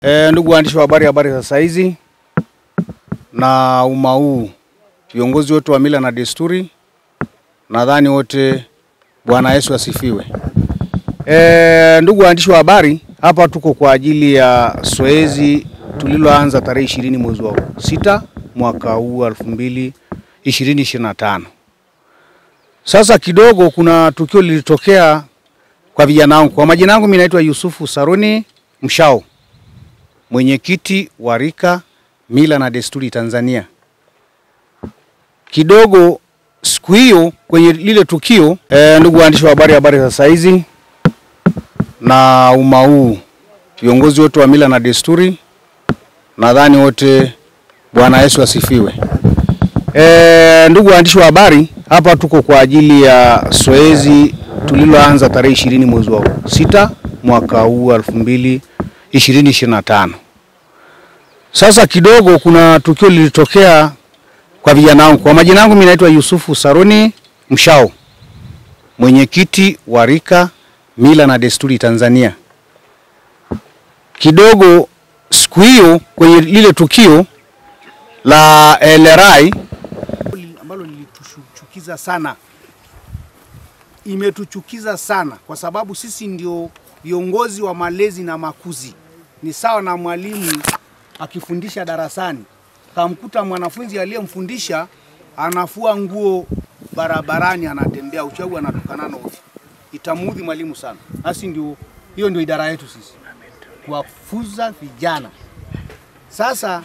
Ndugu waandishi wa habari, habari za saizi na umma huu, viongozi wetu wa mila na desturi, nadhani wote Bwana Yesu asifiwe. Ndugu waandishi wa habari, hapa tuko kwa ajili ya zoezi tuliloanza tarehe 20 mwezi wa 6 mwaka huu 2025. Sasa kidogo kuna tukio lilitokea kwa vijana wangu. Kwa majina yangu mimi naitwa Yusufu Saruni Mshao, mwenyekiti wa rika mila na desturi Tanzania. Kidogo siku hiyo kwenye lile tukio, ndugu waandishi wa habari, habari za saizi na umma huu, viongozi wetu wa mila na desturi, nadhani wote Bwana Yesu asifiwe. Ndugu waandishi wa habari, hapa tuko kwa ajili ya zoezi tuliloanza tarehe 20 mwezi wa 6 mwaka huu 2025. Sasa kidogo kuna tukio lilitokea kwa vijana wangu. Kwa majina yangu mimi naitwa Yusufu Saruni Mshao, mwenyekiti wa rika mila na desturi Tanzania. Kidogo siku hiyo kwenye lile tukio la LRI ambalo lilituchukiza sana, imetuchukiza sana kwa sababu sisi ndio viongozi wa malezi na makuzi. Ni sawa na mwalimu akifundisha darasani, kamkuta mwanafunzi aliyemfundisha anafua nguo barabarani, anatembea uchagu, anatukana na ovyo, itamuudhi mwalimu sana. Nasi ndio, hiyo ndio idara yetu sisi, kuwafuza vijana. Sasa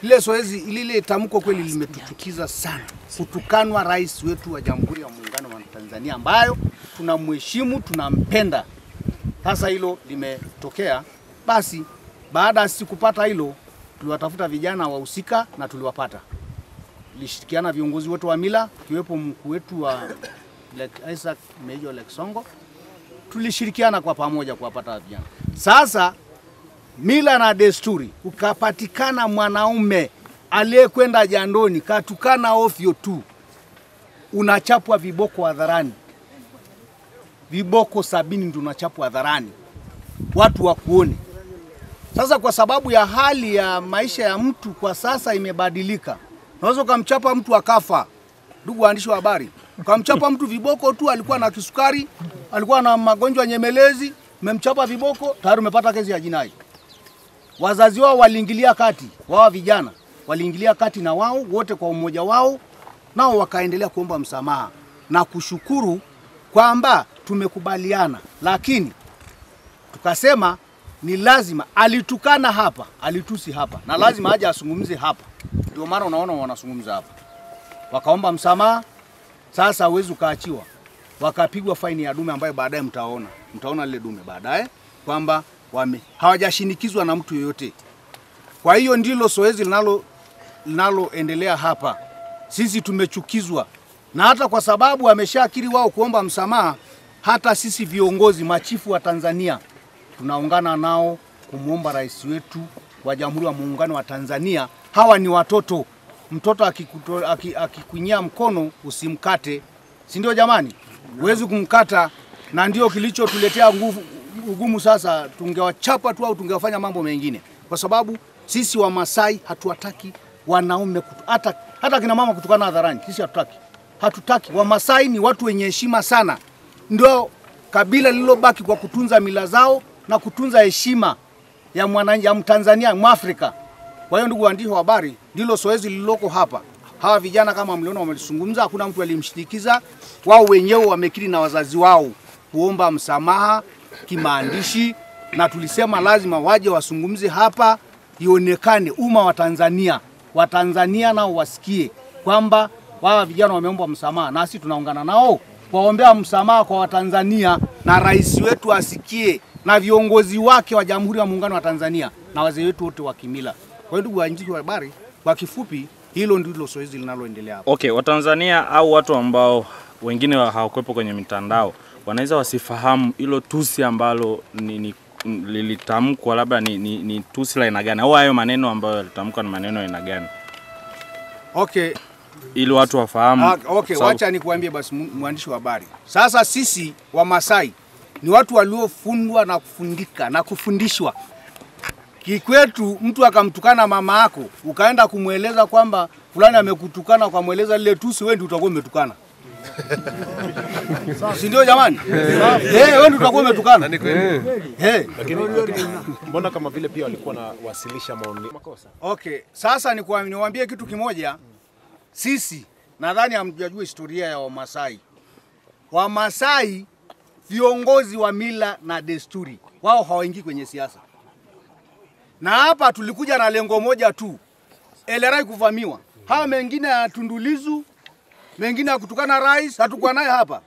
lile zoezi, lile tamko kweli limetuchukiza sana, kutukanwa rais wetu wa Jamhuri ya Muungano wa Tanzania ambayo tunamheshimu, tunampenda. Sasa hilo limetokea. Basi baada sisi kupata hilo, tuliwatafuta vijana wahusika na tuliwapata. Tulishirikiana viongozi wetu wa mila, kiwepo mkuu wetu wa Isaac Major Leksongo. Tulishirikiana kwa pamoja kuwapata vijana. Sasa mila na desturi, ukapatikana mwanaume aliyekwenda jandoni katukana ovyo tu, unachapwa viboko hadharani. Viboko 70 ndio unachapwa hadharani, watu wakuone. Sasa kwa sababu ya hali ya maisha ya mtu kwa sasa imebadilika, unaweza kumchapa mtu akafa. Ndugu waandishi wa habari, ukamchapa mtu viboko tu, alikuwa na kisukari, alikuwa na magonjwa nyemelezi, umemchapa viboko, tayari umepata kesi ya jinai. Wazazi wao waliingilia kati, wao vijana waliingilia kati na wao wote kwa umoja wao, nao wakaendelea kuomba msamaha na kushukuru kwamba tumekubaliana. Lakini tukasema ni lazima, alitukana hapa, alitusi hapa, na lazima aje asungumze hapa. Ndio maana unaona wanasungumza hapa. Wakaomba msamaha, sasa huwezi ukaachiwa. Wakapigwa faini ya dume ambayo baadaye mtaona. Mtaona lile dume baadaye kwamba hawajashinikizwa na mtu yoyote. Kwa hiyo ndilo zoezi linaloendelea hapa. Sisi tumechukizwa, na hata kwa sababu ameshakiri wao kuomba msamaha, hata sisi viongozi machifu wa Tanzania tunaungana nao kumuomba rais wetu wa Jamhuri ya Muungano wa Tanzania. Hawa ni watoto. Mtoto akikunyia mkono usimkate, si ndio jamani? Huwezi kumkata, na ndio kilichotuletea nguvu ugumu. Sasa tungewachapa tu au tungewafanya mambo mengine, kwa sababu sisi wa Masai hatuwataki wanaume hata kina mama kutukana hadharani. Sisi hatutaki. Hatutaki. Wamasai ni watu wenye heshima sana. Ndio kabila lililobaki kwa kutunza mila zao na kutunza heshima ya mwananchi, ya Mtanzania, Mwafrika. Kwa hiyo ndugu waandishi wa habari, ndilo zoezi lililoko hapa. Hawa vijana kama mliona wamelizungumza, hakuna mtu alimshinikiza. Wao wenyewe wamekiri na wazazi wao kuomba msamaha kimaandishi, na tulisema lazima waje wasungumze hapa, ionekane umma wa Tanzania, wa Tanzania nao wasikie kwamba wao vijana wameomba msamaha, nasi tunaungana nao kuwaombea msamaha kwa Watanzania, na rais wetu asikie na viongozi wake wa Jamhuri ya Muungano wa Tanzania na wazee wetu wote wa kimila. Kwa hiyo ndugu waandishi wa habari, kwa kifupi hilo ndilo zoezi linaloendelea hapa. Okay, Watanzania au watu ambao wengine hawakuepo kwenye mitandao wanaweza wasifahamu hilo tusi ambalo ni lilitamkwa, labda ni tusi la aina gani, au hayo maneno ambayo yalitamkwa ni maneno aina gani? Okay, ili watu wafahamu. Okay, wacha nikuambie basi mwandishi wa habari. Sasa sisi wa Masai ni watu waliofundwa na kufundika na kufundishwa Kikwetu mtu akamtukana mama yako, ukaenda kumweleza kwamba fulani amekutukana, ukamweleza lile tusi, wewe ndio utakuwa umetukana. Si ndio jamani? Wewe ndio utakuwa umetukana. Lakini mbona kama vile pia walikuwa na wasilisha maoni makosa? Okay, sasa niwaambie kitu kimoja. Sisi nadhani hamjajua historia ya Wamasai. Wamasai viongozi wa mila na desturi, wao hawaingii kwenye siasa. Na hapa tulikuja na lengo moja tu, Elerai kuvamiwa. Hawa mengine ya Tundu Lissu, mengine ya kutukana rais, hatukuwa naye hapa.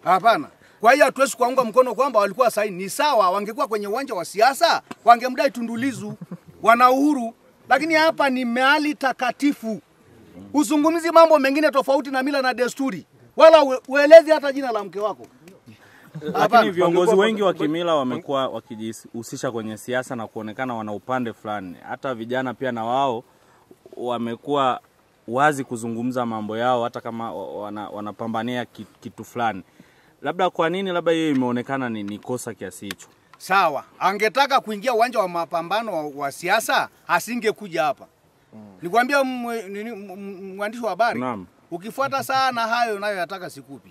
Hapana. Kwa hiyo hatuwezi kuunga mkono kwamba walikuwa sahihi. Ni sawa, wangekuwa kwenye uwanja wa siasa, wangemdai Tundu Lissu, wana uhuru, lakini hapa ni mahali takatifu. Usungumzi mambo mengine tofauti na mila na desturi, wala uelezi hata jina la mke wako. Lakini viongozi wengi wa kimila wamekuwa wakijihusisha kwenye siasa na kuonekana wana upande fulani. Hata vijana pia na wao wamekuwa wazi kuzungumza mambo yao hata kama wanapambania kitu fulani. Labda kwa nini labda hiyo imeonekana ni kosa kiasi hicho? Sawa, angetaka kuingia uwanja wa mapambano wa siasa asingekuja hapa. Nikwambia mwandishi wa habari, ukifuata sana hayo unayoyataka sikupi.